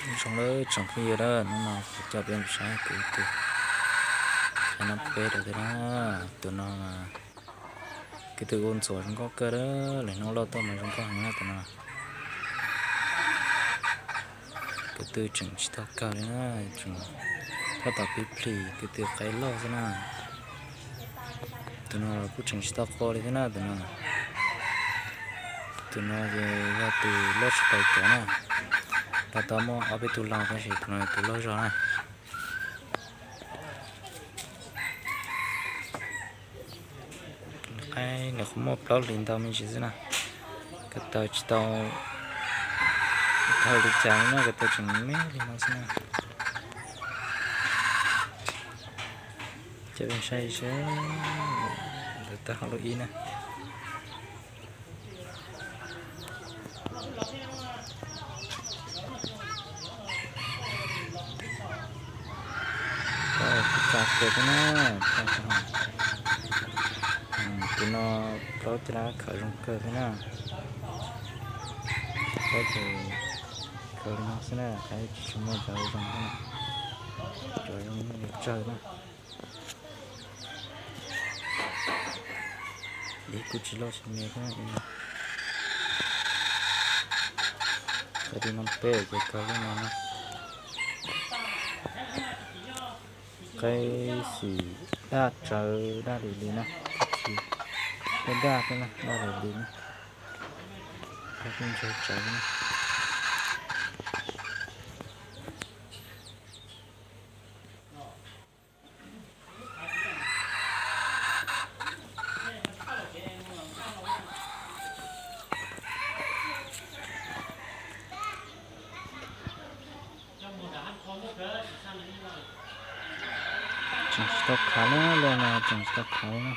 Nyob zoo lawm tsoom phooj ywg, hnub no kuv coj peb mus saib kuv ib tug qhaib noob peb rau thiab na. Tus no kuv tus ua ntxuav zoo nkauj kawg lawm, lwm hnub loj tuaj mas zoo nkauj heev na tus no. Kuv tus tseem tsis tau kawg li na, tseem tab tom pib plhis, kuv tus qhaib loj xwb na. Tus no los kuj tseem tsis tau qua li thiab na tus no. Tus no ces yog tus loj tsis tau cov na, rau tau muaj ob peb tug laug tab sis tus no yog tus loj zog na. Qaib lawv qhuav muaj plaub hlis ntau me ntsis xwb na. Ko taw tsis tau dhau li cas li na, ko taw tseem me li no xwb na. Coj peb saib seb, ntawm taw hauv lub ib na. Tsa kawg thiab na, tus no plaub caj dab khawv zoo kawg thiab na. Plaub ces khawv li no xwb na, qaib tsis tshua muaj cov zoo thiab na, cov zoo li tsawg na. Ib kuj tsis loj tsis me thiab. Qhaib noob peb ces kawg li no na. Qaib xim daj tsawv daj li li na, tsis daj daj thiab na, daj li li na. Qaib kuj ntse tsawv na. Tseem tsis tau khav na, loj no tseem tsis tau khav na.